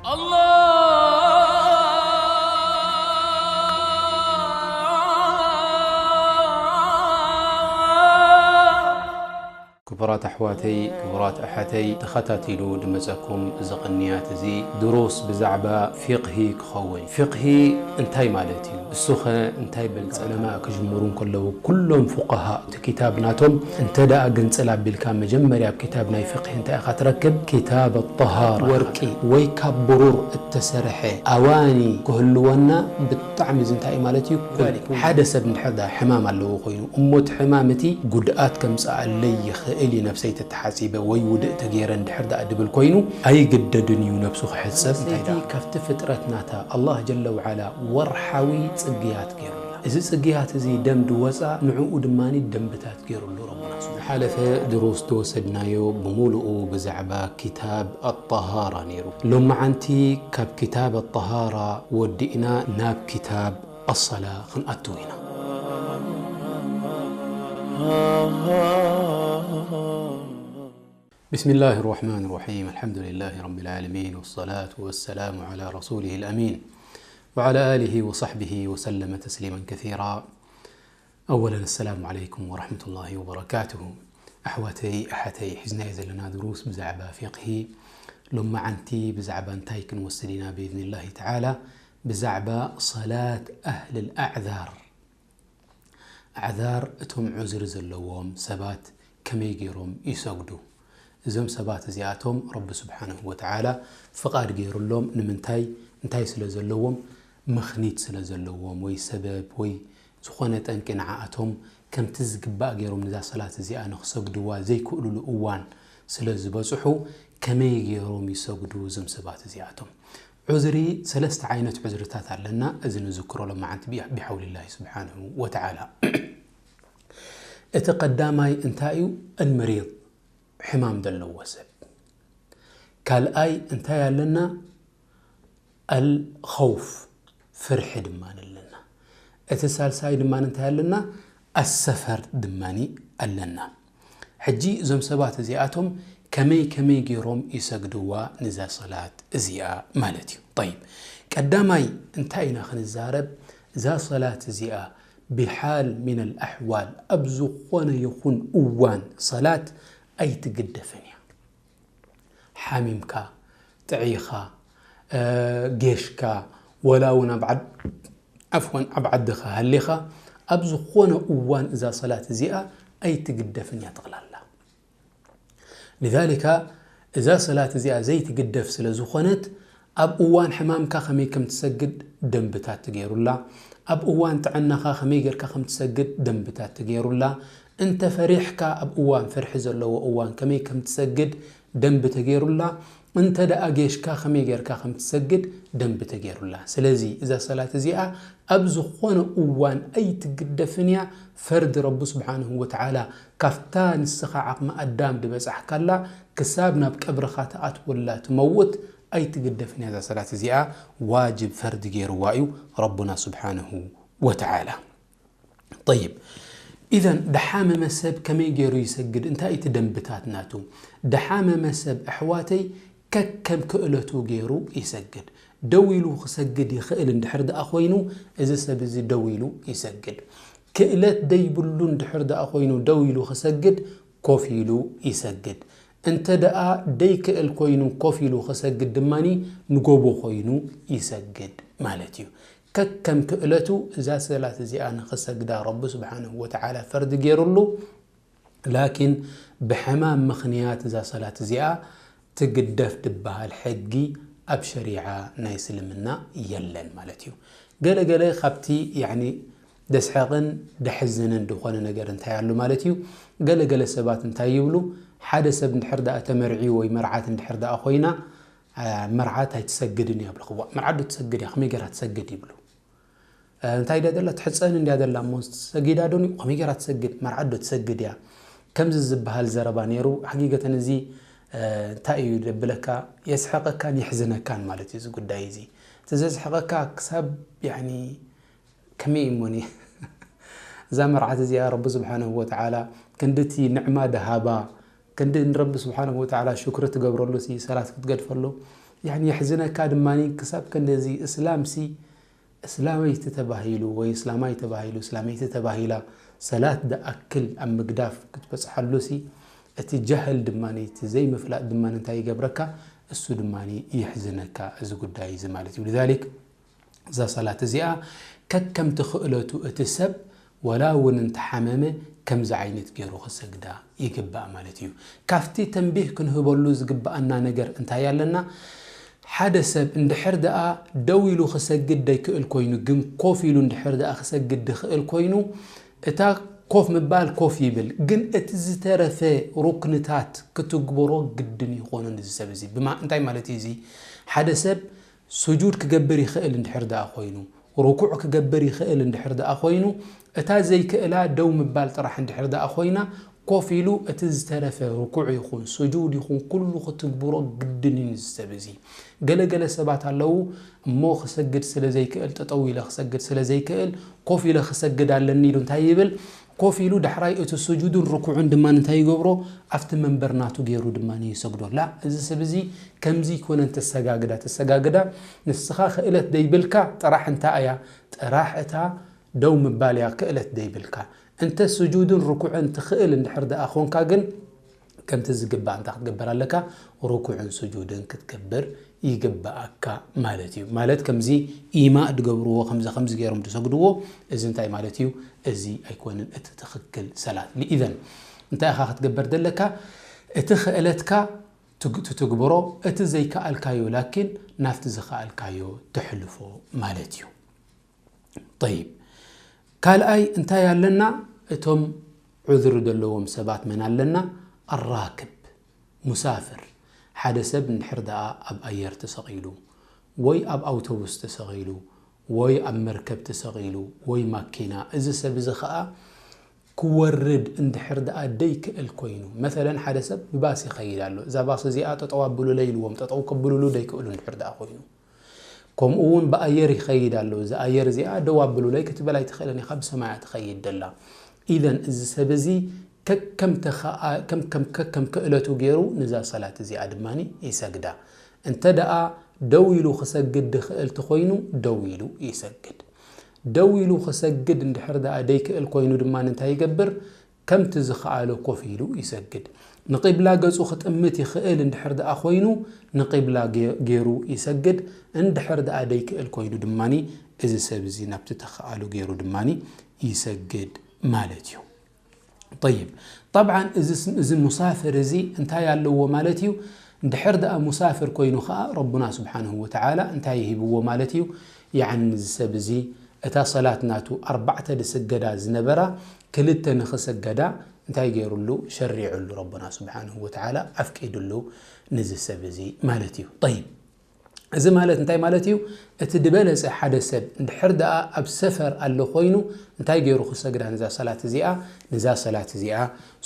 الله ክቡራት ኣሕዋተይ፣ ክቡራት ኣሓተይ፣ ተኸታቲሉ ድመጸኩም እዚ ቅንያት እዚ ድሩስ ብዛዕባ ፊቕሂ ክኸውን። ፊቕሂ እንታይ ማለት እዩ? እሱኸ እንታይ በልጸ? ዑለማ ክጅምሩ እንከለዉ ኩሎም ፉቃሃ እቲ ክታብ ናቶም እንተ ደኣ ግንጽል ኣቢልካ መጀመርያ ኣብ ክታብ ናይ ፊቕሂ እንታይ ኢኻ ትረክብ? ክታብ ኣጠሃራ። ወርቂ ወይ ካብ ብሩር እተሰርሐ ኣዋኒ ክህልወና ብጣዕሚ እዚ እንታይ እዩ ማለት እዩ? ሓደ ሰብ እንድሕር ደኣ ሕማም ኣለዎ ኮይኑ እሞ እቲ ሕማም እቲ ጉድኣት ከምጽኣለይ ይኽእል እዩ ነብሰይ ተተሓጺበ ወይ ውድእ ተገይረ እንድሕር ደኣ ድብል ኮይኑ ኣይግደድን እዩ ነብሱ ክሕጸብ። እንታይ ደኣ ካብቲ ፍጥረት ናታ ኣላህ ጀለ ወዓላ ወርሓዊ ጽግያት ገይሩላ። እዚ ጽግያት እዚ ደም ድወጻ ንዕኡ ድማ ደንብታት ገይሩሉ ረቡና ስብሓነ። ሓለፈ ድሩስ ዝወሰድናዮ ብምሉኡ ብዛዕባ ክታብ ኣጠሃራ ነይሩ። ሎመዓንቲ ካብ ክታብ ኣጠሃራ ወዲእና ናብ ክታብ ኣሰላ ክንኣትው ኢና። بسم الله الرحمن الرحيم. الحمد لله رب العالمين، والصلاة والسلام على رسوله الأمين، وعلى آله وصحبه وسلم تسليما كثيرا. أولا، السلام عليكم ورحمة الله وبركاته. ኣሕዋተይ ኣሓተይ፣ ሒዝናዮ ዘለና ድሩስ ብዛዕባ ፊቕሂ። ሎመዓንቲ ብዛዕባ እንታይ ክንወስድ ኢና ብኢዝኒላሂ ተዓላ? ብዛዕባ ሰላት ኣህል ኣዕዛር። ኣዕዛር፣ እቶም ዑዝሪ ዘለዎም ሰባት ከመይ ገይሮም ይሰግዱ? እዞም ሰባት እዚኣቶም ረቢ ስብሓንሁ ወተዓላ ፍቓድ ገይሩሎም። ንምንታይ? እንታይ ስለ ዘለዎም? ምኽኒት ስለ ዘለዎም ወይ ሰበብ ወይ ዝኾነ ጠንቂ ንዓኣቶም ከምቲ ዝግባእ ገይሮም ነዛ ሰላት እዚኣ ንኽሰግድዋ ዘይክእሉሉ እዋን ስለ ዝበጽሑ ከመይ ገይሮም ይሰግዱ እዞም ሰባት እዚኣቶም? ዑዝሪ፣ ሰለስተ ዓይነት ዑዝርታት ኣለና። እዚ ንዝክሮ ሎመዓንቲ ቢ-፣ ቢሓውሊላሂ ስብሓንሁ ወተዓላ። እቲ ቀዳማይ እንታይ እዩ? ኣልመሪድ፣ ሕማም ዘለዎ ሰብ። ካልኣይ እንታይ ኣለና? ኣልኸውፍ፣ ፍርሒ ድማ ኣለና። እቲ ሳልሳይ ድማ እንታይ ኣለና? ኣሰፈር ድማ ኣለና። ሕጂ እዞም ሰባት እዚኣቶም ከመይ ከመይ ገይሮም ይሰግድዋ ንዛ ሰላት እዚኣ ማለት እዩ። ጠይብ፣ ቀዳማይ እንታይ ኢና ክንዛረብ? እዛ ሰላት እዚኣ ብሓል ሚነል ኣሕዋል ኣብ ዝኾነ ይኹን እዋን ሰላት ኣይትግደፍን እያ። ሓሚምካ፣ ጥዒኻ፣ እ፣ ጌሽካ፣ ወላ እውን ኣብ ዓድ-፣ ዓፍወን፣ ኣብ ዓድኻ ሃሊኻ፣ ኣብ ዝኾነ እዋን እዛ ሰላት እዚኣ ኣይትግደፍን እያ ጠቕላላ። ሊዛሊካ፣ እዛ ሰላት እዚኣ ዘይትግደፍ ስለ ዝኾነት፣ ኣብ እዋን ሕማምካ ከመይ ከም ትሰግድ ደንብታት ተገይሩላ፣ ኣብ እዋን ጥዕናኻ ከመይ ጌርካ ከም ትሰግድ ደንብታት ተገይሩላ፣ እንተ ፈሪሕካ ኣብ እዋን ፍርሒ ዘለዎ እዋን ከመይ ከም ትሰግድ ደንቢ ተገይሩላ፣ እንተ ደኣ ጌሽካ ከመይ ጌርካ ከም ትሰግድ ደንቢ ተገይሩላ። ስለዚ እዛ ሰላት እዚኣ ኣብ ዝኾነ እዋን ኣይትግደፍን እያ። ፈርዲ ረቢ ስብሓንሁ ወተዓላ ካብታ ንስኻ ዓቕሚ ኣዳም ድበጻሕካላ ክሳብ ናብ ቀብርኻ ትኣትወላ ትመውት ኣይትግደፍን እያ። እዛ ሰላት እዚኣ ዋጅብ ፈርዲ ገይርዋ እዩ ረቡና ስብሓንሁ ወተዓላ። ጠይብ፣ ኢዘን ደሓመመ ሰብ ከመይ ገይሩ ይሰግድ? እንታይ እቲ ደንብታት ናቱ? ደሓመመ ሰብ ኣሕዋተይ ከከም ክእለቱ ገይሩ ይሰግድ። ደው ኢሉ ክሰግድ ይኽእል እንድሕር ደኣ ኮይኑ፣ እዚ ሰብ እዚ ደው ኢሉ ይሰግድ። ክእለት ደይብሉ እንድሕር ደኣ ኮይኑ ደው ኢሉ ክሰግድ ኮፍ ኢሉ ይሰግድ። እንተ ደኣ ደይክእል ኮይኑ ኮፍ ኢሉ ክሰግድ ድማኒ ንጎቦ ኮይኑ ይሰግድ ማለት እዩ። ከከም ክእለቱ እዛ ሰላት እዚኣ ንኽሰግዳ ረቢ ስብሓንሁ ወተዓላ ፈርዲ ገይሩሉ። ላኪን ብሕማም ምኽንያት እዛ ሰላት እዚኣ ትግደፍ ድበሃል ሕጊ ኣብ ሸሪዓ ናይ እስልምና የለን ማለት እዩ። ገለገለ ካብቲ ያኒ ደስሕቕን ደሕዝንን ድኾነ ነገር እንታይ ኣሎ ማለት እዩ? ገለገለ ሰባት እንታይ ይብሉ? ሓደ ሰብ እንድሕር ደኣ ተመርዕዩ ወይ መርዓት እንድሕር ደኣ ኮይና፣ አ፣ መርዓት ኣይትሰግድን እያ ብልኽዋ። መርዓት ዶ ትሰግድ እያ? ከመይ ገይራ ትሰግድ ይብሉ። እ፣ እንታይ ድያ ዘላ? ትሕጸን እንድያ ዘላ እሞ ሰጊዳ ዶ? ከመይ ገይራ ትሰግድ? መርዓት ዶ ትሰግድ እያ? ከምዚ ዝበሃል ዘረባ ነይሩ። ሓቂቀተን እዚ፣ እ፣ እንታይ እዩ ዘብለካ? የስሕቐካን የሕዝነካን ማለት እዩ እዚ ጉዳይ እዚ። እቲ ዘስሕቐካ ክሳብ፣ ያኒ፣ ከመይ እሞኒ? እዛ መርዓት እዚኣ ረቢ ስብሓንሁ ወተዓላ ክንድቲ ንዕማ ደሃባ፣ ክንዲ ንረቢ ስብሓንሁ ወተዓላ ሽክሪ ትገብረሉ ሲ ሰላት ክትገድፈሉ፣ ያኒ የሕዝነካ ድማ ክሳብ ከንደዚ እስላምሲ እስላመይቲ ተባሂሉ ወይ እስላማይ ተባሂሉ እስላመይቲ ተባሂላ ሰላት ደኣክል ኣብ ምግዳፍ ክትበፅሓሉሲ እቲ ጀህል ድማ እቲ ዘይምፍላጥ ድማ እንታይ ይገብረካ? እሱ ድማ የሕዝነካ እዚ ጉዳይ እዚ ማለት እዩ። لذلك እዛ ሰላት እዚኣ ከከም ትኽእለቱ እቲ ሰብ ወላ እውን እንተሓመመ ከምዚ ዓይነት ገይሩ ክሰግዳ ይግባእ ማለት እዩ። ካብቲ ተንቢህ ክንህበሉ ዝግባኣና ነገር እንታይ ኣለና? ሓደ ሰብ እንድሕር ደኣ ደው ኢሉ ክሰግድ ደይክእል ኮይኑ ግን ኮፍ ኢሉ እንድሕር ደኣ ክሰግድ ድኽእል ኮይኑ እታ ኮፍ ምባል ኮፍ ይብል፣ ግን እቲ ዝተረፈ ሩክንታት ክትግብሮ ግድን ይኾኑ እዚ ሰብ እዚ። ብማ እንታይ ማለት እዩ እዚ? ሓደ ሰብ ስጁድ ክገብር ይኽእል እንድሕር ደኣ ኮይኑ፣ ርኩዕ ክገብር ይኽእል እንድሕር ደኣ ኮይኑ፣ እታ ዘይክእላ ደው ምባል ጥራሕ እንድሕር ደኣ ኮይና፣ ኮፍ ኢሉ እቲ ዝተረፈ ርኩዕ ይኹን ስጁድ ይኹን ኩሉ ክትግብሮ ግድን እዩ እዚ ሰብ እዚ። ገለ ገለ ሰባት ኣለዉ እሞ ክሰግድ ስለ ዘይክእል፣ ጠጠው ኢለ ክሰግድ ስለ ዘይክእል፣ ኮፍ ኢለ ክሰግድ ኣለኒ ኢሉ እንታይ ይብል? ኮፍ ኢሉ ዳሕራይ እቲ ስጁድን ርኩዕን ድማ እንታይ ይገብሮ? ኣብቲ መንበር ናቱ ገይሩ ድማ ይሰግዶ። ላ፣ እዚ ሰብ እዚ ከምዚ ይኮነን ተሰጋግዳ፣ ተሰጋግዳ ንስኻ ክእለት ደይብልካ ጥራሕ እንታይ እያ? ጥራሕ እታ ደው ምባል እያ ክእለት ደይብልካ። እንተ ስጁድን ርኩዕን ትኽእል እንድሕር ደኣ ኾንካ ግን ከምቲ ዝግባእ እንታይ ክትገብር ኣለካ? ርኩዕን ስጁድን ክትገብር ይግባኣካ ማለት እዩ። ማለት ከምዚ ኢማእ ድገብርዎ፣ ከምዚ ከምዚ ገይሮም ድሰግድዎ፣ እዚ እንታይ ማለት እዩ? እዚ ኣይኮነን እቲ ትኽክል ሰላት። ኢዘን እንታይ ኢኻ ክትገብር ዘለካ? እቲ ክእለትካ ትግ-፣ ትትግብሮ፣ እቲ ዘይከኣልካዮ ላኪን ናብቲ ዝኸኣልካዮ ተሕልፎ ማለት እዩ። ጠይብ፣ ካልኣይ እንታይ ኣለና? እቶም ዑዝሪ ዘለዎም ሰባት መን ኣለና? ኣራክብ፣ ሙሳፍር። ሓደ ሰብ እንድሕር ደኣ ኣብ ኣየር ተሰቒሉ ወይ ኣብ ኣውቶቡስ ተሰቒሉ ወይ ኣብ መርከብ ተሰቒሉ ወይ ማኪና፣ እዚ ሰብ እዚ ኸኣ ክወርድ እንድሕር ደኣ ደይክእል ኮይኑ፣ መሰለን ሓደ ሰብ ብባስ ይኸይድ ኣሎ፣ እዛ ባስ እዚኣ ጠጠው ኣብሉለይ ኢልዎም ጠጠው ከብሉሉ ደይክእሉ እንድሕር ደኣ ኮይኑ፣ ከምኡ እውን ብኣየር ይኸይድ ኣሎ፣ እዚ ኣየር እዚኣ ደው ኣብሉለይ ክትበል ኣይትኽእልን ኢኻ፣ ብሰማይ እያ ትኸይድ ደላ። ኢዘን እዚ ሰብ እዚ ከከም ተኸኣ-፣ ከም፣ ከም፣ ከከም ክእለቱ ገይሩ ንዛ ሰላት እዚኣ ድማ ይሰግዳ። እንተ ደኣ ደው ኢሉ ክሰግድ ድኽእል ተኾይኑ ደው ኢሉ ይሰግድ። ደው ኢሉ ክሰግድ እንድሕር ደኣ ደይክእል ኮይኑ ድማ እንታይ ይገብር? ከምቲ ዝኸኣሎ ኮፍ ኢሉ ይሰግድ። ንቂብላ ገጹ ክጥምት ይኽእል እንድሕር ደኣ ኮይኑ ንቂብላ ገ-፣ ገይሩ ይሰግድ። እንድሕር ደኣ ደይክእል ኮይኑ ድማ እዚ ሰብ እዚ ናብቲ ተኸኣሉ ገይሩ ድማ ይሰግድ ማለት እዩ። ጠይብ፣ ጠብዓን እዚ ስ-፣ እዚ ሙሳፍር እዚ እንታይ ኣለዎ ማለት እዩ? እንድሕር ደኣ ሙሳፍር ኮይኑ ኸኣ ረቡና ስብሓንሁ ወተዓላ እንታይ ሂብዎ ማለት እዩ? ያዕኒ እዚ ሰብ እዚ እታ ሰላት ናቱ ኣርባዕተ ድስገዳ ዝነበራ ክልተ ንኽሰገዳ እንታይ ገይሩሉ? ሸሪዑሉ። ረቡና ስብሓንሁ ወተዓላ ኣፍቂዱሉ ንዚ ሰብ እዚ ማለት እዩ። ጠይብ፣ እዚ ማለት እንታይ ማለት እዩ? እቲ ድበለጸ ሓደ ሰብ እንድሕር ደኣ ኣብ ሰፈር ኣሎ ኮይኑ እንታይ ገይሩ ክሰግዳ ንዛ ሰላት እዚኣ? ንዛ ሰላት እዚኣ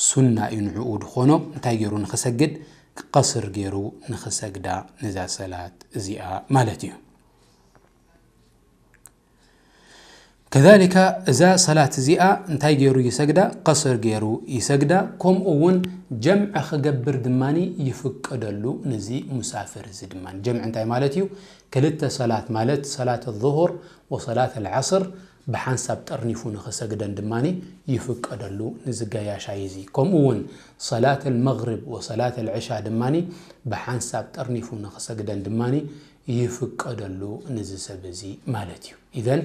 ሱና እዩ ንዕኡ ድኾኖ። እንታይ ገይሩ ንኽሰግድ? ቀስር ገይሩ ንኽሰግዳ ንዛ ሰላት እዚኣ ማለት እዩ። ከዛሊካ እዛ ሰላት እዚኣ እንታይ ገይሩ ይሰግዳ? ቀስር ገይሩ ይሰግዳ። ከምኡ እውን ጀምዒ ክገብር ድማ ይፍቀደሉ። ንዚ ሙሳፍር እዚ ድማ ጀምዒ እንታይ ማለት እዩ? ክልተ ሰላት ማለት ሰላት ዙሁር ወሰላት ኣልዓስር ብሓንሳብ ጠርኒፉ ንኽሰግደን ድማ ይፍቀደሉ። ንዚ ገያሻይ እዚ ከምኡ እውን ሰላት ኣልመግሪብ ወሰላት ኣልዕሻ ድማ ብሓንሳብ ጠርኒፉ ንኽሰግደን ድማ ይፍቀደሉ ንዚ ሰብ እዚ ማለት እዩ። ኢዘን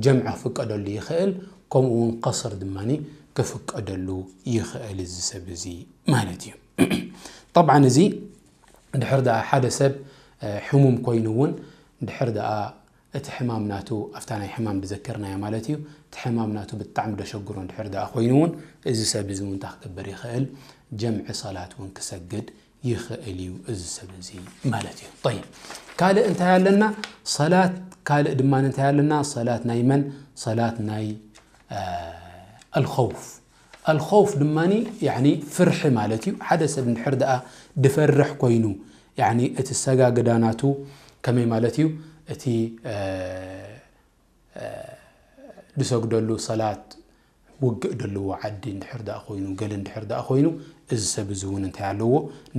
ጀምዒ ክፍቀደሉ ይኽእል፣ ከምኡ እውን ቀስር ድማ ክፍቀደሉ ይኽእል እዚ ሰብ እዚ ማለት እዩ። ጠብዓን እዚ ድሕር ደኣ ሓደ ሰብ፣ እ፣ ሕሙም ኮይኑ እውን ድሕር ደኣ እቲ ሕማም ናቱ ኣብታ ናይ ሕማም ድዘከርናያ ማለት እዩ፣ እቲ ሕማም ናቱ ብጣዕሚ ደሸግሮ ድሕር ደኣ ኮይኑ እውን እዚ ሰብ እዚ እውን እንታይ ክገብር ይኽእል? ጀምዒ ሰላት እውን ክሰግድ ይኽእል እዩ እዚ ሰብ እዚ ማለት እዩ። ጠይብ፣ ካልእ እንታይ ኣለና? ሰላት ካልእ ድማ እንታይ ኣለና? ሰላት ናይ መን? ሰላት ናይ፣ እ፣ ኣልኸውፍ። ኣልኸውፍ ድማ ያዕኒ ፍርሒ ማለት እዩ። ሓደ ሰብ እንድሕር ደኣ ድፈርሕ ኮይኑ ያዕኒ እቲ ሰጋግዳ ናቱ ከመይ ማለት እዩ? እቲ፣ እ፣ እ፣ ድሰግደሉ ሰላት ውግእ ደለዎ ዓዲ እንድሕር ደኣ ኮይኑ፣ ገለ እንድሕር ደኣ ኮይኑ፣ እዚ ሰብ እዚ እውን እንታይ ኣለዎ?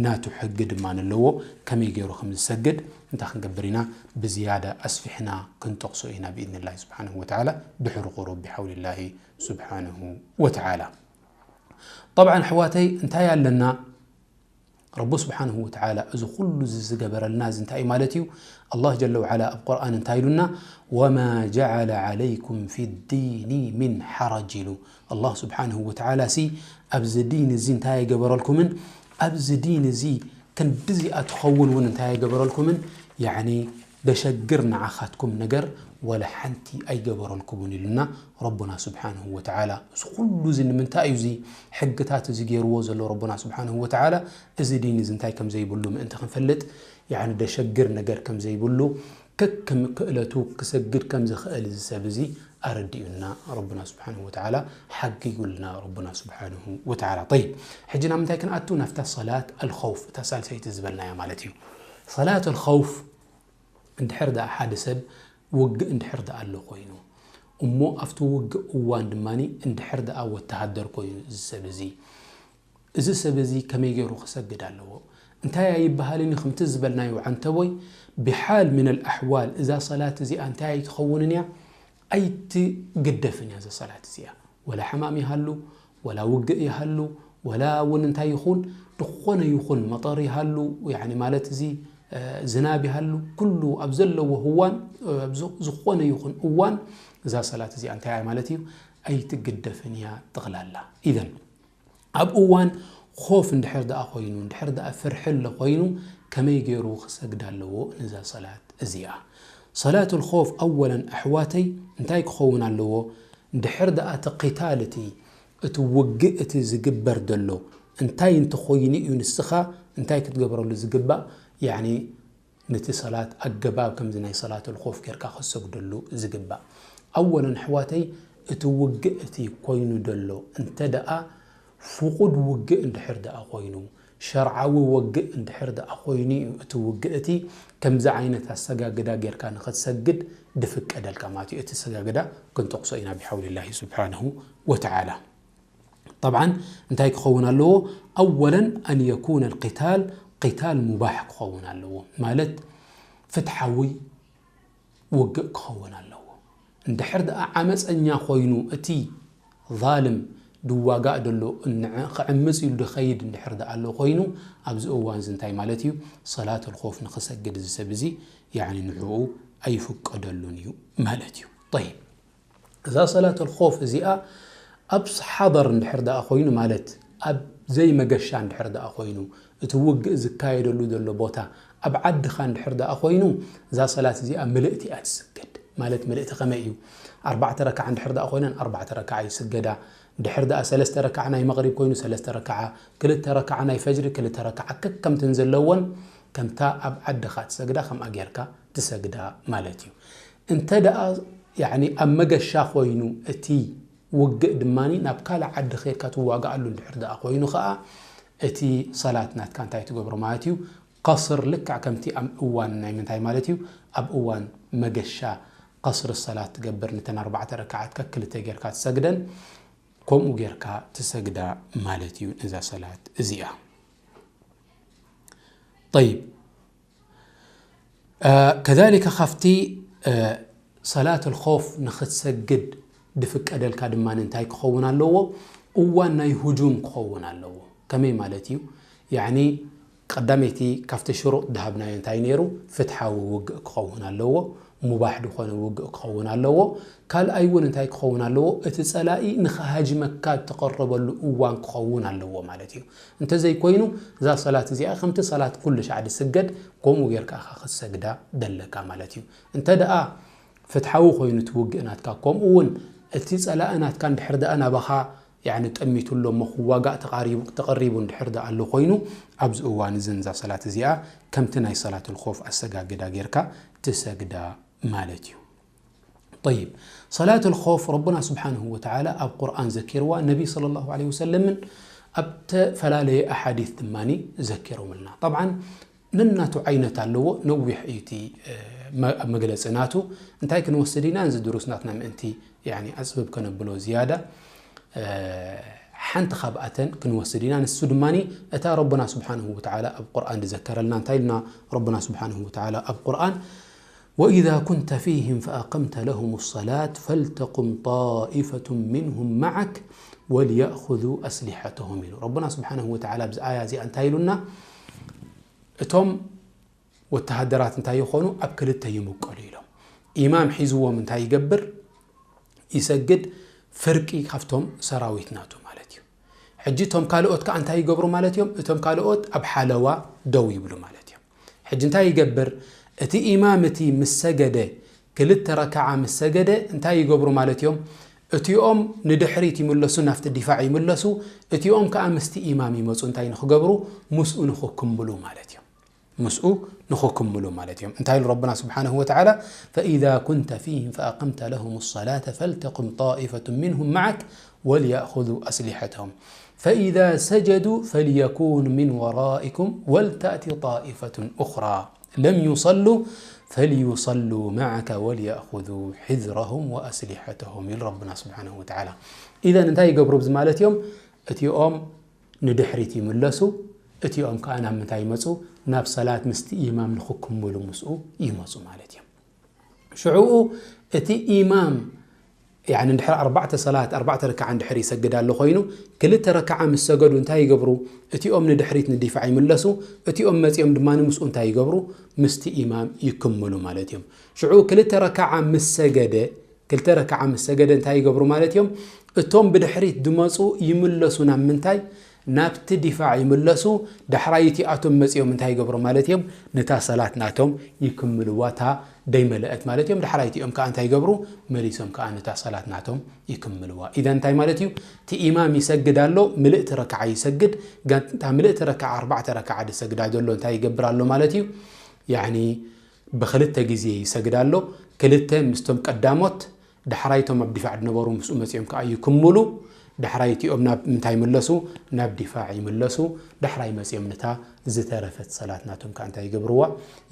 ናቱ ሕጊ ድማ ኣለዎ። ከመይ ገይሩ ከም ዝሰግድ እንታይ ክንገብር ኢና? ብዝያዳ ኣስፊሕና ክንጠቕሶ ኢና ብኢዝኒላሂ ስብሓንሁ ወተዓላ ድሕሪ ቁሩብ ብሓውሊላሂ ስብሓንሁ ወተዓላ። ጠብዓን ኣሕዋተይ እንታይ ኣለና? ረቡ ስብሓንሁ ወተዓላ እዚ ኩሉ እዚ ዝገበረልና እዚ እንታይ እዩ ማለት እዩ? ኣላህ ጀለ ወዓላ ኣብ ቁርኣን እንታይ ኢሉና? ወማ ጀዓለ ዓለይኩም ፊ ዲኒ ሚን ሓረጅ ኢሉ። ኣላህ ስብሓንሁ ወተዓላ ሲ ኣብዚ ዲን እዚ እንታይ ኣይገበረልኩምን? ኣብዚ ዲን እዚ ክንድዚኣ ትኸውን እውን እንታይ ኣይገበረልኩምን? ያዕኒ ደሸግር ንዓኻትኩም ነገር ወላ ሓንቲ ኣይገበረልኩምን ኢሉና ረቡና ስብሓንሁ ወተዓላ። እዚ ኩሉ እዚ ንምንታይ እዩ እዚ ሕግታት እዚ ገይርዎ ዘሎ ረቡና ስብሓንሁ ወተዓላ? እዚ ዲን እዚ እንታይ ከም ዘይብሉ ምእንቲ ክንፈልጥ፣ ያዕኒ ደሸግር ነገር ከም ዘይብሉ፣ ከከም ክእለቱ ክሰግድ ከም ዝኽእል እዚ ሰብ እዚ ኣረዲኡና ረቡና ስብሓንሁ ወተዓላ፣ ሓጊጉልና ረቡና ስብሓንሁ ወተዓላ። ጠይብ፣ ሕጂ ናብ ምንታይ ክንኣቱ? ናብታ ሰላት ኣልኸውፍ፣ እታ ሳልሰይቲ ዝበልናያ ማለት እዩ። ሰላት ኣልኸውፍ እንድሕር ደኣ ሓደ ሰብ ውግእ እንድሕር ደኣ ኣሎ ኮይኑ፣ እሞ ኣብቲ ውግእ እዋን ድማ እንድሕር ደኣ ወተሃደር ኮይኑ እዚ ሰብ እዚ፣ እዚ ሰብ እዚ ከመይ ገይሩ ክሰግድ ኣለዎ? እንታይ ኣይበሃልን እዩ? ከምቲ ዝበልናዮ ዓንተቦይ፣ ብሓል ምን ኣልኣሕዋል እዛ ሰላት እዚኣ እንታይ ኣይትኸውንን እያ? ኣይትግደፍን እያ እዛ ሰላት እዚኣ። ወላ ሕማም ይሃሉ፣ ወላ ውግእ ይሃሉ፣ ወላ እውን እንታይ ይኹን፣ ዝኾነ ይኹን መጠር ይሃሉ፣ ያዕኒ ማለት እዚ፣ እ፣ ዝናብ ይሃሉ፣ ኩሉ ኣብ ዘለዎ ህዋን፣ እ፣ ኣብ ዝ-፣ ዝኾነ ይኹን እዋን እዛ ሰላት እዚኣ እንታይ እያ ማለት እዩ? ኣይትግደፍን እያ ጠቕላላ። ኢዘን ኣብ እዋን ኾፍ እንድሕር ደኣ ኮይኑ፣ እንድሕር ደኣ ፍርሒ ኣሎ ኮይኑ፣ ከመይ ገይሩ ክሰግድ ኣለዎ ነዛ ሰላት እዚኣ? ሰላቱል ኾፍ ኣወለን ኣሕዋተይ እንታይ ክኸውን ኣለዎ? እንድሕር ደኣ እቲ ቂታል እቲ፣ እቲ ውግእ እቲ ዝግበር ዘሎ እንታይ እንተኾይኑ እዩ ንስኻ እንታይ ክትገብረሉ ዝግባእ? ያዕኒ ነቲ ሰላት ኣገባብ ከምዚ ናይ ሰላቱል ኾፍ ጌርካ ክትሰግደሉ ዝግባእ። ኣወለን ኣሕዋተይ እቲ ውግእ እቲ ኮይኑ ዘሎ እንተ ደኣ ፍቑድ ውግእ እንድሕር ደኣ ኮይኑ፣ ሸርዓዊ ወግእ እንድሕር ደኣ ኮይኑ እዩ እቲ ውግእ እቲ ከምዚ ዓይነት ኣሰጋግዳ ጌርካ ንኽትሰግድ ድፍቀደልካ ማለት እዩ። እቲ ኣሰጋግዳ ክንጠቕሶ ኢና ብሓውሊላሂ ስብሓንሁ ወተዓላ። ጠብዓን እንታይ ክኸውን ኣለዎ? ኣወለን ኣን የኩነ ልቂታል ቂታል ሙባሕ ክኸውን ኣለዎ። ማለት ፍትሓዊ ውግእ ክኸውን ኣለዎ። እንድሕር ደኣ ዓመፀኛ ኮይኑ እቲ ዛልም ድዋጋእ ደሎ እንዕ-፣ ክዕምፅ ኢሉ ድኸይድ እንድሕር ደኣ ኣሎ ኮይኑ ኣብዚ እዋን እዚ እንታይ ማለት እዩ? ሰላት ኣልኾፍ ንኽሰግድ እዚ ሰብ እዚ ያዕኒ ንዕኡ ኣይፍቀደሉን እዩ ማለት እዩ። ጠይብ። እዛ ሰላት ኣልኾፍ እዚኣ ኣብ ሓደር እንድሕር ደኣ ኮይኑ ማለት ኣብ ዘይመገሻ እንድሕር ደኣ ኮይኑ እቲ ውግእ ዝካየደሉ ዘሎ ቦታ ኣብ ዓድኻ እንድሕር ደኣ ኮይኑ እዛ ሰላት እዚኣ ምልእቲ እያ ትስገድ። ማለት ምልእቲ ከመይ እዩ? ኣርባዕተ ረክዓ እንድሕር ደኣ ኮይነን ኣርባዕተ ረክዓ ይስገዳ። ድሕር ደኣ ሰለስተ ረክዓ ናይ መቕሪብ ኮይኑ ሰለስተ ረክዓ፣ ክልተ ረክዓ ናይ ፈጅሪ ክልተ ረክዓ ከከምተን ዘለወን ከምታ ኣብ ዓድኻ ትሰግዳ ከምኣ ጌርካ ትሰግዳ ማለት እዩ። እንተ ደኣ ያዕኒ ኣብ መገሻ ኮይኑ እቲ ውግእ ድማ ናብ ካልእ ዓዲ ከይድካ ትዋግኣሉ እንድሕር ደኣ ኮይኑ ኸኣ እቲ ሰላት ናትካ እንታይ ትገብሮ ማለት እዩ? ቀስር ልክዕ ከምቲ ኣብ እዋን ናይ ምንታይ ማለት እዩ? ኣብ እዋን መገሻ ቀስር ሰላት ትገብር፣ ነተን ኣርባዕተ ረክዓት ከክልተ ጌርካ ትሰግደን ከምኡ ጌርካ ትሰግዳ ማለት እዩ ነዛ ሰላት እዚኣ። ጠይብ። እ፣ ከዛሊከ ካብቲ፣ እ፣ ሰላት ኣልኾፍ ንኽትሰግድ ድፍቀደልካ ድማ እንታይ ክኸውን ኣለዎ? እዋን ናይ ሁጁም ክኸውን ኣለዎ። ከመይ ማለት እዩ? ያዕኒ ቀዳመይቲ ካብቲ ሽሩጥ ድሃብናዮ እንታይ ነይሩ? ፍትሓዊ ውግእ ክኸውን ኣለዎ። ሙባሕ ድኾነ ውግእ ክኸውን ኣለዎ። ካልኣይ እውን እንታይ ክኸውን ኣለዎ? እቲ ጸላኢ ንኽሃጅመካ እተቐረበሉ እዋን ክኸውን ኣለዎ ማለት እዩ። እንተዘይኮይኑ እዛ ሰላት እዚኣ ከምቲ ሰላት ኩሉ ሻዕ ድስገድ ከምኡ ጌርካ ኢኻ ክትሰግዳ ደለካ ማለት እዩ። እንተ ደኣ ፍትሓዊ ኮይኑ እቲ ውግእ ናትካ፣ ከምኡ እውን እቲ ጸላኢ ናትካ እንድሕር ደኣ ናባኻ ያዕኒ ጠሚቱ ኣሎ እሞ ክዋጋእ ተቓሪቡ፣ ተቐሪቡ እንድሕር ደኣ ኣሎ ኮይኑ ኣብዚ እዋን እዚ ነዛ ሰላት እዚኣ ከምቲ ናይ ሰላት ኣልኾፍ ኣሰጋግዳ ጌርካ ትሰግዳ ማለት እዩ። ጠይብ፣ ሰላት ኣልኾፍ ረቡና ስብሓንሁ ወተዓላ ኣብ ቁርኣን ዘኪርዋ፣ ነቢ ሰለላሁ ዐለይሂ ወሰለምን ኣብ ተፈላለየ ኣሓዲት ድማ ዘኪሮምልና። ጠብዓን ነናቱ ዓይነት ኣለዎ፣ ነዊሕ እዩ እቲ፣ እ፣ መ-፣ መግለጺ ናቱ። እንታይ ክንወስድ ኢና? እዚ ድሩስ ናትና ምእንቲ ያዕኒ ኣጽብብ ከነብሎ ዝያዳ፣ ሓንቲ ካብኣተን ክንወስድ ኢና። ንሱ ድማ እታ ረብና ስብሓንሁ ወተዓላ ኣብ ቁርኣን ዝዘከረልና። እንታይ ኢልና ረብና ስብሓንሁ ወተዓላ ኣብ ቁርኣን? وإذا كنت فيهم فأقمت لهم الصلاة فلتقم طائفة منهم معك وليأخذوا أسلحتهم ኢሉ። ረብና ስብሓንሁ ወተዓላ ኣብዚ ኣያ እዚኣ እንታይ ኢሉና? እቶም ወተሃደራት እንታይ ይኾኑ? ኣብ ክልተ ይምቀሉ ኢሎም። ኢማም ሒዝዎም እንታይ ይገብር? ይሰግድ፣ ፍርቂ ካብቶም ሰራዊት ናቱ ማለት እዩ። ሕጂ እቶም ካልኦት ከኣ እንታይ ይገብሩ ማለት እዮም? እቶም ካልኦት ኣብ ሓለዋ ደው ይብሉ ማለት እዮም። ሕጂ እንታይ ይገብር? እቲ ኢማም እቲ ምስ ሰገደ፣ ክልተ ረክዓ ምስ ሰገደ እንታይ ይገብሩ ማለት እዮም? እቲኦም ንድሕሪት ይምለሱ፣ ናብቲ ዲፋዕ ይምለሱ። እቲኦም ከኣ ምስቲ ኢማም ይመጹ። እንታይ ንኽገብሩ? ምስኡ ንኽክምሉ ማለት እዮም። ምስኡ ንኽክምሉ ማለት እዮም። እንታይ ኢሉ ረብና ስብሓንሁ ወተዓላ? فإذا كنت فيهم فأقمت لهم الصلاة فلتقم طائفة منهم معك وليأخذوا أسلحتهم فإذا سجدوا فليكونوا من ورائكم ولتأت طائفة أخرى لم يصلوا فليصلوا معك وليأخذوا حذرهم وأسلحتهم ኢሉ ረብና ስብሓንሁ ወተዓላ። ኢዘን እንታይ ይገብሩ ብዚ ማለት እዮም? እቲኦም ንድሕሪት ይምለሱ፣ እቲኦም ከኣ ናብ ምንታይ ይመጹ? ናብ ሰላት ምስቲ ኢማም ንኽክምሉ ምስኡ ይመጹ ማለት እዮም። ሽዑኡ እቲ ኢማም፣ ያኒ፣ እንድሕር ኣርባዕተ ሰላት፣ ኣርባዕተ ረክዓ እንድሕር ይሰግድ ኣሎ ኮይኑ፣ ክልተ ረክዓ ምስ ሰገዱ እንታይ ይገብሩ? እቲኦም ንድሕሪት ንዲፋዕ ይምለሱ፣ እቲኦም መጺኦም ድማ ምስኡ እንታይ ይገብሩ? ምስቲ ኢማም ይክምሉ ማለት እዮም። ሽዑ ክልተ ረክዓ ምስ ሰገደ፣ ክልተ ረክዓ ምስ ሰገደ እንታይ ይገብሩ ማለት እዮም? እቶም ብድሕሪት ዝመጹ ይምለሱ ናብ ምንታይ? ናብቲ ዲፋዕ ይምለሱ። ዳሕራይ እቲኣቶም መጺኦም እንታይ ይገብሩ ማለት እዮም? ነታ ሰላት ናቶም ይክምልዋ፣ እታ ደይመለአት ማለት እዮም። ዳሕራይ እቲኦም ከኣ እንታይ ይገብሩ? መሊሶም ከኣ ነታ ሰላት ናቶም ይክምልዋ። ኢዘን እንታይ ማለት እዩ? እቲ ኢማም ይሰግድ ኣሎ፣ ምልእቲ ረክዓ ይሰግድ። ጋን-፣ እታ ምልእቲ ረክዓ፣ ኣርባዕተ ረክዓ ዝሰግዳ ዘሎ እንታይ ይገብር ኣሎ ማለት እዩ? ያኒ ብኽልተ ግዜ ይሰግድ ኣሎ። ክልተ ምስቶም ቀዳሞት፣ ዳሕራይ እቶም ኣብ ዲፋዕ ዝነበሩ ምስኡ መጺኦም ከኣ ይክምሉ። ዳሕራይ እቲኦም ናብ ምንታይ ይምለሱ? ናብ ዲፋዕ ይምለሱ። ዳሕራይ መጺኦም ነታ ዝተረፈት ሰላት ናቶም ከኣ እንታይ ይገብርዋ?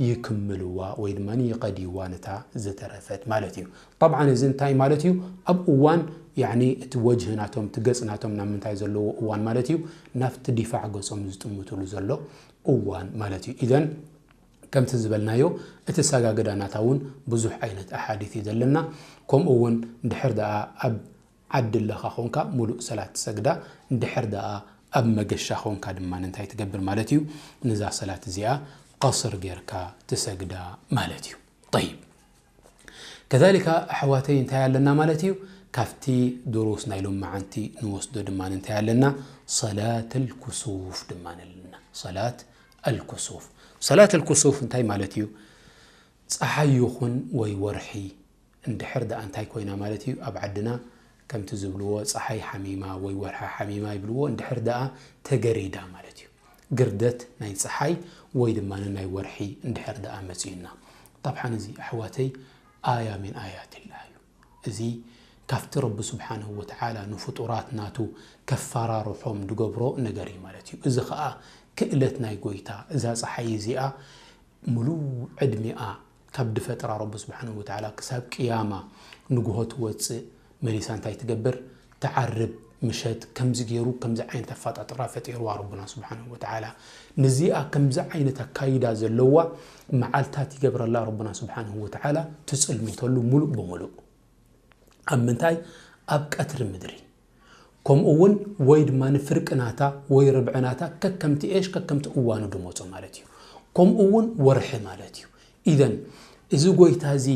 ይክምልዋ ወይ ድማ ይቐድይዋ ነታ ዝተረፈት ማለት እዩ። ጠብዓን እዚ እንታይ ማለት እዩ? ኣብ እዋን፣ ያኒ፣ እቲ ወጅህ ናቶም፣ እቲ ገጽ ናቶም ናብ ምንታይ ዘለዎ እዋን ማለት እዩ? ናብቲ ዲፋዕ ገጾም ዝጥምትሉ ዘሎ እዋን ማለት እዩ። ኢዘን ከምቲ ዝበልናዮ፣ እቲ ሰጋግዳ ናታ እውን ብዙሕ ዓይነት ኣሓዲት እዩ ዘለና። ከምኡ እውን እንድሕር ደኣ ኣብ ዓዲ ኣለኻ ኾንካ፣ ሙሉእ ሰላት ትሰግዳ። እንድሕር ደኣ ኣብ መገሻ ኾንካ ድማ እንታይ ትገብር ማለት እዩ? ነዛ ሰላት እዚኣ ቀስር ጌርካ ትሰግዳ ማለት እዩ። ጠይብ። ከዛሊካ ኣሕዋተይ እንታይ ኣለና ማለት እዩ? ካብቲ ድሩስ ናይ ሎመዓንቲ ንወስዶ ድማ እንታይ ኣለና? ሰላት ኣልኩሱፍ ድማ ኣለና። ሰላት ኣልኩሱፍ። ሰላት ኣልኩሱፍ እንታይ ማለት እዩ? ጸሓይ ይኹን ወይ ወርሒ እንድሕር ደኣ እንታይ ኮይና ማለት እዩ? ኣብ ዓድና ከምቲ ዝብልዎ ጸሓይ ሓሚማ ወይ ወርሒ ሓሚማ ይብልዎ። እንድሕር ደኣ ተገሪዳ ማለት እዩ። ግርደት ናይ ጸሓይ ወይ ድማ ናይ ወርሒ እንድሕር ደኣ መጺኡና። ጠብዓን እዚ ኣሕዋተይ ኣያ ሚን ኣያትላህ እዩ። እዚ ካብቲ ረቢ ስብሓንሁ ወተዓላ ንፍጡራት ናቱ ከፈራርሖም ድገብሮ ነገር እዩ ማለት እዩ። እዚ ኸኣ ክእለት ናይ ጎይታ፣ እዛ ጸሓይ እዚኣ ምሉእ ዕድሚኣ ካብ ድፈጥራ ረቢ ስብሓንሁ ወተዓላ ክሳብ ቅያማ ንግሆ ትወጽእ፣ መሊሳ እንታይ ትገብር? ትዓርብ። ምሸት ከምዚ ገይሩ፣ ከምዚ ዓይነት ኣፈጣጥራ ፈጢርዋ ረብና ስብሓንሁ ወተዓላ። ንዚኣ ከምዚ ዓይነት ኣካይዳ ዘለዋ መዓልታት ይገብረላ ረብና ስብሓንሁ ወተዓላ፣ ትጽልምተሉ ሙሉእ ብምሉእ። ኣብ ምንታይ? ኣብ ቀትሪ ምድሪ። ከምኡ እውን ወይ ድማ ንፍርቂ ናታ ወይ ርብዒ ናታ ከከምቲ ኤሽ ከከምቲ እዋኑ ድመጾ ማለት እዩ። ከምኡ እውን ወርሒ ማለት እዩ። ኢዘን እዚ ጎይታ እዚ፣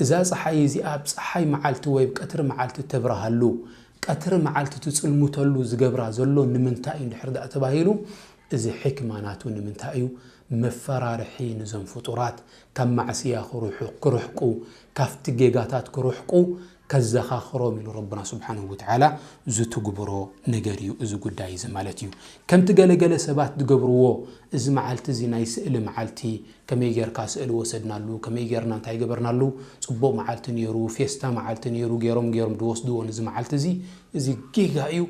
እዛ ጸሓይ እዚኣ ኣብ ጸሓይ መዓልቲ ወይ ኣብ ቀትሪ መዓልቲ ተብርሃሉ፣ ቀትሪ መዓልቲ ትጽልምተሉ ዝገብራ ዘሎ ንምንታይ እዩ እንድሕር ደኣ ተባሂሉ፣ እዚ ሕክማ ናቱ ንምንታይ እዩ? መፈራርሒ ንዞም ፍጡራት፣ ካብ ማዕስያ ክርሑ-፣ ክርሕቁ፣ ካብቲ ጌጋታት ክርሕቁ ከዘኻኽሮም ኢሉ ረብና ስብሓንሁ ወተዓላ ዝትግብሮ ነገር እዩ እዚ ጉዳይ እዚ ማለት እዩ። ከምቲ ገለገለ ሰባት ዝገብርዎ፣ እዚ መዓልቲ እዚ ናይ ስእሊ መዓልቲ፣ ከመይ ጌርካ ስእሊ ወሰድናሉ፣ ከመይ ጌርና እንታይ ገበርናሉ፣ ጽቡቕ መዓልቲ ነይሩ፣ ፌስታ መዓልቲ ነይሩ፣ ገይሮም ገይሮም ዝወስድዎ ነዚ መዓልቲ እዚ፣ እዚ ጌጋ እዩ።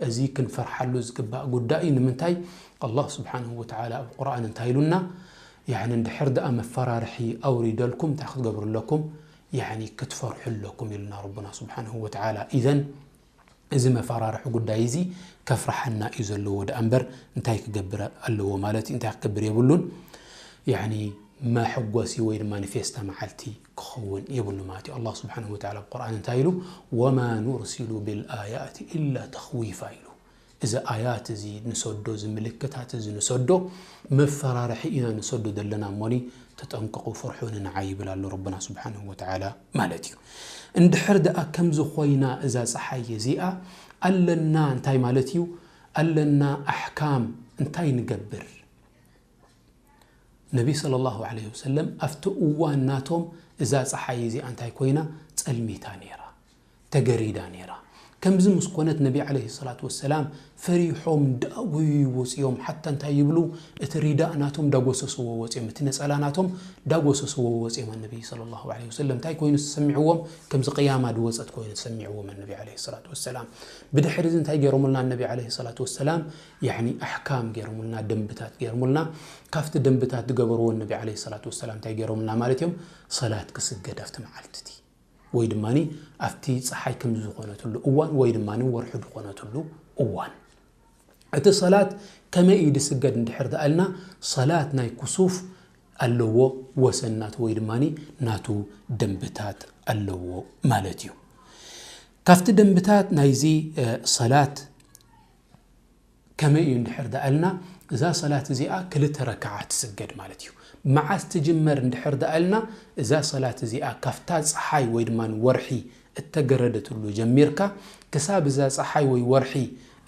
እዚ ክንፈርሓሉ ዝግባእ ጉዳይ እዩ። ንምንታይ? ኣላህ ስብሓንሁ ወተዓላ ኣብ ቁርኣን እንታይ ኢሉና? ያዕኒ እንድሕር ደኣ መፈራርሒ ኣውሪደልኩም እንታይ ክትገብሩ ኣለኩም? ያዕኒ ክትፈርሑ ኣለኩም ኢሉና ረብና ስብሓንሁ ወተዓላ። ኢዘን እዚ መፈራርሒ ጉዳይ እዚ ከፍርሓና እዩ ዘለዎ ደኣ እምበር እንታይ ክገብር ኣለዎ ማለት እዩ? እንታይ ክገብር የብሉን። ያኒ መሐጎሲ ወይ ድማ ንፌስታ መዓልቲ ክኸውን የብሉ ማለት እዩ። ኣላህ ስብሓነሁ ወተዓላ ኣብ ቁርኣን እንታይ ኢሉ? "ወማ ኑርሲሉ ብልኣያት ኢላ ተኽዊፋ" ኢሉ። እዚ ኣያት እዚ ንሰዶ፣ እዚ ምልክታት እዚ ንሰዶ፣ መፈራርሒ ኢና ንሰዶ ዘለና እሞኒ፣ ተጠንቀቑ፣ ፍርሑኒ ንዓይ ይብል ኣሎ ረብና ስብሓነሁ ወተዓላ ማለት እዩ። እንድሕር ደኣ ከምዚ ኮይና እዛ ፀሓይ እዚኣ ኣለና እንታይ ማለት እዩ? ኣለና ኣሕካም እንታይ ንገብር? ነቢ ሰለላሁ ዐለይሂ ወሰለም ኣብቲ እዋን ናቶም እዛ ፀሓይ እዚኣ እንታይ ኮይና? ፀልሚታ ነይራ፣ ተገሪዳ ነይራ። ከምዚ ምስ ኮነት ነቢ ዐለይሂ ሰላቱ ወሰላም ፈሪሖም እንዳጎዩ ወፂኦም። ሓታ እንታይ ይብሉ? እቲ ሪዳእ ናቶም ዳጎሰስዎ ወፂኦም፣ እቲ ነፀላ ናቶም ዳጎሰስዎ ወፂኦም። ነቢ ሰለላሁ ዐለይሂ ወሰለም እንታይ ኮይኑ ተሰሚዕዎም? ከምዚ ቅያማ ድወፀት ኮይኑ ተሰሚዕዎም ነቢ ዐለይሂ ሰላቱ ወሰላም። ብድሕሪ እዚ እንታይ ገይሮምልና ነቢ ዐለይሂ ሰላቱ ወሰላም? ያኒ ኣሕካም ገይሮምልና፣ ደንብታት ገይሮምልና። ካብቲ ደንብታት ዝገበርዎ ነቢ ዐለይሂ ሰላቱ ወሰላም እንታይ ገይሮምልና ማለት እዮም? ሰላት ክስገድ ኣብቲ መዓልቲ እቲ ወይ ድማ ኣብቲ ፀሓይ ከም ዝኾነትሉ እዋን ወይ ድማ ወርሒ ዝኾነትሉ እዋን። እቲ ሰላት ከመይ እዩ ዝስገድ እንድሕር ደኣልና፣ ሰላት ናይ ኩሱፍ ኣለዎ ወሰን ናቱ ወይ ድማ ናቱ ደንብታት ኣለዎ ማለት እዩ። ካብቲ ደንብታት ናይዚ እ፣ ሰላት ከመይ እዩ እንድሕር ደኣልና፣ እዛ ሰላት እዚኣ ክልተ ረክዓ ትስገድ ማለት እዩ። መዓስ ትጅመር እንድሕር ደኣልና፣ እዛ ሰላት እዚኣ ካብታ ፀሓይ ወይ ድማ ወርሒ እተገረደትሉ ጀሚርካ ክሳብ እዛ ፀሓይ ወይ ወርሒ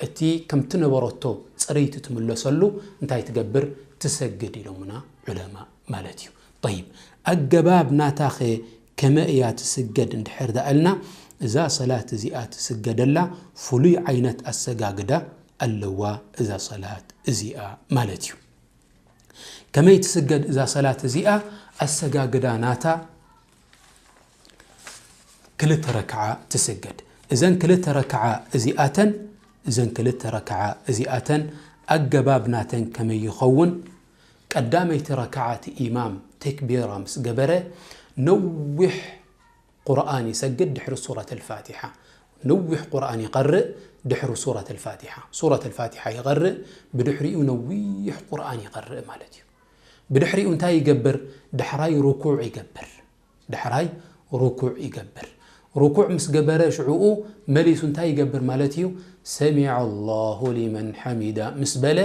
እቲ ከምቲ ነበረቶ ፅርይቲ ትምለሰሉ እንታይ ትገብር? ትሰግድ ኢሎምና ዑለማ ማለት እዩ። ጠይብ፣ ኣገባብ ናታኸ ከመይ እያ ትስገድ እንድሕር ደኣልና፣ እዛ ሰላት እዚኣ ትስገደላ ፍሉይ ዓይነት ኣሰጋግዳ ኣለዋ እዛ ሰላት እዚኣ ማለት እዩ። ከመይ ትስገድ እዛ ሰላት እዚኣ? ኣሰጋግዳ ናታ ክልተ ረክዓ ትስገድ። እዘን ክልተ ረክዓ እዚኣተን፣ እዘን ክልተ ረክዓ እዚኣተን ኣገባብ ናተን ከመይ ይኸውን? ቀዳመይቲ ረክዓ እቲ ኢማም ተክቢራ ምስ ገበረ ነዊሕ ቁርኣን ይሰግድ ድሕሪ ሱረት ኣልፋቲሓ። ነዊሕ ቁርኣን ይቐርእ ድሕሪ ሱረት ኣልፋቲሓ። ሱረት ኣልፋቲሓ ይቐርእ፣ ብድሕሪኡ ነዊሕ ቁርኣን ይቐርእ ማለት እዩ። ብድሕሪኡ እንታይ ይገብር? ዳሕራይ ርኩዕ ይገብር። ዳሕራይ ርኩዕ ይገብር። ርኩዕ ምስ ገበረ ሽዕኡ መሊሱ እንታይ ይገብር ማለት እዩ? ሰሚዐ ኣላሁ ሊመን ሐሚዳ ምስ በለ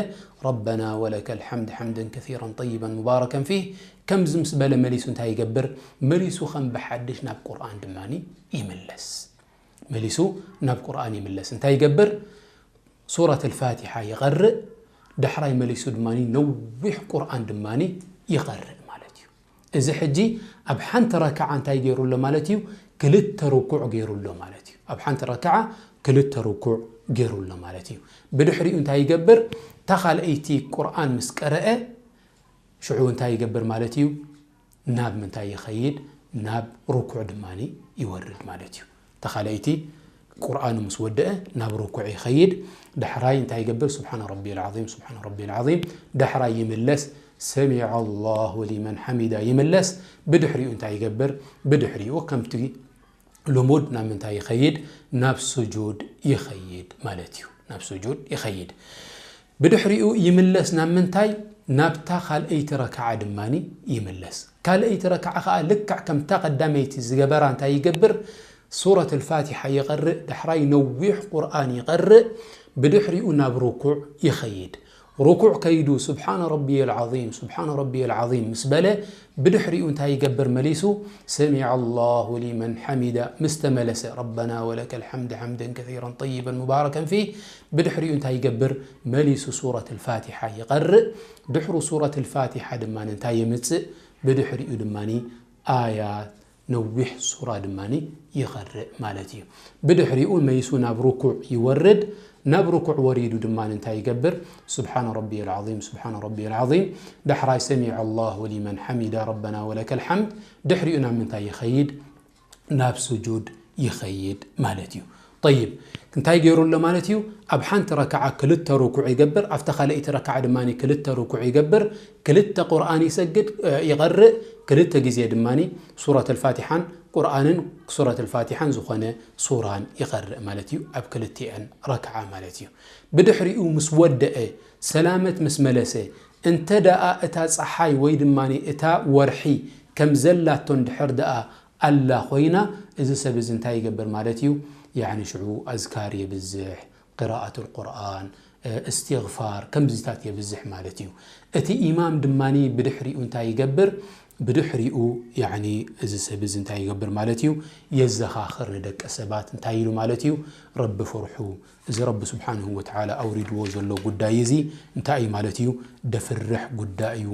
ረበና ወለከል ሐምድ ሐምደን ከሲረን ጠይበን ሙባረከን ፊህ። ከምዚ ምስ በለ መሊሱ እንታይ ይገብር? መሊሱ ከም ብሓድሽ ናብ ቁርኣን ድማ ይምለስ። መሊሱ ናብ ቁርኣን ይምለስ። እንታይ ይገብር? ሱረት ኣልፋቲሓ ይቐርእ፣ ዳሕራይ መሊሱ ድማ ነዊሕ ቁርኣን ድማ ይቐርእ ማለት እዩ። እዚ ሕጂ ኣብ ሓንቲ ረክዓ እንታይ ገይሩ ኣሎ ማለት እዩ? ክልተ ርኩዕ ገይሩ ኣሎ ማለት እዩ። ኣብ ሓንቲ ረክዓ ክልተ ርኩዕ ገይሩ ኣሎ ማለት እዩ። ብድሕሪኡ እንታይ ይገብር? እታ ካልኣይቲ ቁርኣን ምስ ቀረአ ሽዑ እንታይ ይገብር ማለት እዩ? ናብ ምንታይ ይኸይድ? ናብ ርኩዕ ድማ ይወርድ ማለት እዩ። እታ ካልኣይቲ ቁርኣኑ ምስ ወደአ ናብ ርኩዕ ይኸይድ። ዳሕራይ እንታይ ይገብር? ስብሓነ ረቢየል ዓዚም፣ ስብሓነ ረቢየል ዓዚም። ዳሕራይ ይምለስ፣ ሰሚዐ ኣላሁ ሊመን ሐሚዳ ይምለስ። ብድሕሪኡ እንታይ ይገብር? ብድሕሪኡ ከምቲ ልሙድ ናብ ምንታይ ይኸይድ? ናብ ስጁድ ይኸይድ ማለት እዩ። ናብ ስጁድ ይኸይድ። ብድሕሪኡ ይምለስ ናብ ምንታይ? ናብታ ካልኣይቲ ረክዓ ድማ ይምለስ። ካልኣይቲ ረክዓ ኸዓ ልክዕ ከምታ ቀዳመይቲ ዝገበራ እንታይ ይገብር? ሱረት ኣልፋቲሓ ይቐርእ፣ ዳሕራይ ነዊሕ ቁርኣን ይቐርእ፣ ብድሕሪኡ ናብ ርኩዕ ይኸይድ። ርኩዕ ከይዱ ስብሓነ ረቢየል ዓዚም፣ ስብሓነ ረቢየል ዓዚም ምስ በለ ብድሕሪኡ እንታይ ይገብር መሊሱ? ሰሚዐ ኣላሁ ሊመን ሐሚዳ ምስ ተመለሰ ረበና ወለከል ሐምድ ሐምደን ከሲረን ጠይበን ሙባረከን ፊህ። ብድሕሪኡ እንታይ ይገብር? መሊሱ ሱረት ኣልፋቲሓ ይቐርእ። ድሕሩ ሱረት ኣልፋቲሓ ድማ እንታይ የምፅእ? ብድሕሪኡ ድማ ኣያት ነዊሕ ሱራ ድማ ይቐርእ ማለት እዩ። ብድሕሪኡ መይሱ ናብ ርኩዕ ይወርድ። ናብ ርኩዕ ወሪዱ ድማ እንታይ ይገብር? ስብሓነ ረቢየል ዓዚም፣ ስብሓነ ረቢየል ዓዚም። ዳሕራይ ሰሚዐ ኣላሁ ሊመን ሐሚዳ ረበና ወለከል ሐምድ። ድሕሪኡ ናብ ምንታይ ይኸይድ? ናብ ስጁድ ይኸይድ ማለት እዩ። ጠይብ፣ እንታይ ገይሩ ኣሎ ማለት እዩ? ኣብ ሓንቲ ረክዓ ክልተ ርኩዕ ይገብር፣ ኣብታ ካልኣይቲ ረክዓ ድማ ክልተ ርኩዕ ይገብር፣ ክልተ ቁርኣን ይሰግድ፣ እ፣ ይቐርእ፣ ክልተ ግዜ ድማ ሱረት ኣልፋቲሓን ቁርኣንን ሱረት ኣልፋቲሓን ዝኾነ ሱራን ይቐርእ ማለት እዩ፣ ኣብ ክልቲአን ረክዓ ማለት እዩ። ብድሕሪኡ ምስ ወደአ፣ ሰላመት ምስ መለሰ፣ እንተ ደኣ እታ ጸሓይ ወይ ድማ እታ ወርሒ ከም ዘላቶ እንድሕር ደኣ ኣላ ኮይና፣ እዚ ሰብ እዚ እንታይ ይገብር ማለት እዩ? ያዕኒ ሽዑ ኣዝካር የብዝሕ፣ ቅራኣት ቁርኣን፣ እስትግፋር፣ ከምዚታት የብዝሕ ማለት እዩ። እቲ ኢማም ድማ ብድሕሪኡ እንታይ ይገብር? ብድሕሪኡ ያዕኒ እዚ ሰብ እዚ እንታይ ይገብር ማለት እዩ? የዘኻኽር ንደቂ ሰባት። እንታይ ኢሉ ማለት እዩ? ረቢ ፍርሑ፣ እዚ ረቢ ስብሓንሁ ወተዓላ ኣውሪድዎ ዘሎ ጉዳይ እዚ እንታይ እዩ ማለት እዩ? ደፍርሕ ጉዳይ እዩ።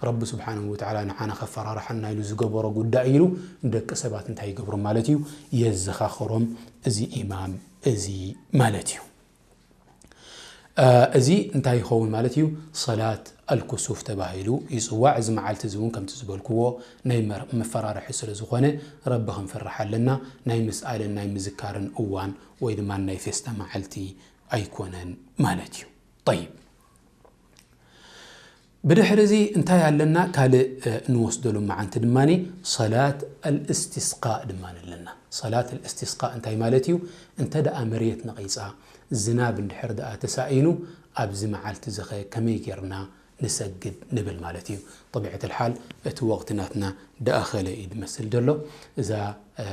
ረቢ ስብሓንሁ ወተዓላ ንዓና ከፈራርሓና ኢሉ ዝገበሮ ጉዳይ ኢሉ ንደቂ ሰባት እንታይ ይገብሮም ማለት እዩ? የዘኻኽሮም እዚ ኢማም እዚ ማለት እዩ። እዚ እንታይ ይኸውን ማለት እዩ? ሰላት ኣልኩሱፍ ተባሂሉ ይጽዋዕ። እዚ መዓልቲ እዚ እውን ከምቲ ዝበልክዎ ናይ መር- መፈራርሒ ስለ ዝኾነ፣ ረቢ ክንፈርሕ ኣለና። ናይ ምስኣልን ናይ ምዝካርን እዋን ወይ ድማ ናይ ፌስታ መዓልቲ ኣይኮነን ማለት እዩ። ጠይብ፣ ብድሕሪ እዚ እንታይ ኣለና? ካልእ፣ እ፣ እንወስደሉ መዓንቲ ድማ ሰላት ኣልእስቲስቃእ ድማ ኣለና። ሰላት ኣልእስቲስቃእ እንታይ ማለት እዩ? እንተ ደኣ መሬት ነቒጻ፣ ዝናብ እንድሕር ደኣ ተሳኢኑ፣ ኣብዚ መዓልቲ እዚ ኸ ከመይ ጌርና ንሰግድ ንብል ማለት እዩ። ጠቢዐት ልሓል እቲ ወቕቲ ናትና ደኣኸለ እዩ ዝመስል ዘሎ። እዛ፣ እ፣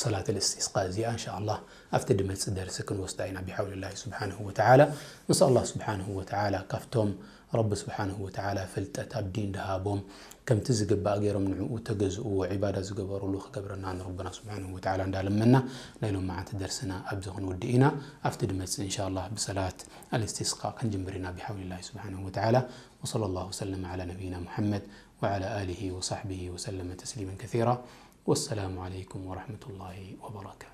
ሰላት ልእስቲስቃ እዚኣ እንሻ ኣላህ ኣብቲ ድመፅእ ደርሲ ክንወስዳ ኢና ብሓውልላሂ ስብሓንሁ ወተዓላ። ንስኣል ኣላህ ስብሓንሁ ወተዓላ ካብቶም ረቢ ስብሓንሁ ወተዓላ ፍልጠት ኣብ ዲን ድሃቦም፣ ከምቲ ዝግባእ ገይሮም ንዕኡ ተገዝእዎ፣ ዒባዳ ዝገበሩሉ ክገብረና ንረብና ስብሓንሁ ወተዓላ እንዳለመና፣ ናይ ሎማዓንቲ ደርስና ኣብዚ ክንውድእ ኢና። ኣብቲ ድመፅእ እንሻ ኣላህ ብሰላት ኣልእስቲስቃ ክንጅምር ኢና ብሓውልላሂ ስብሓንሁ ወተዓላ። وصلى الله وسلم على نبينا محمد وعلى آله وصحبه وسلم تسليما كثيرا. والسلام عليكم ورحمة الله وبركاته.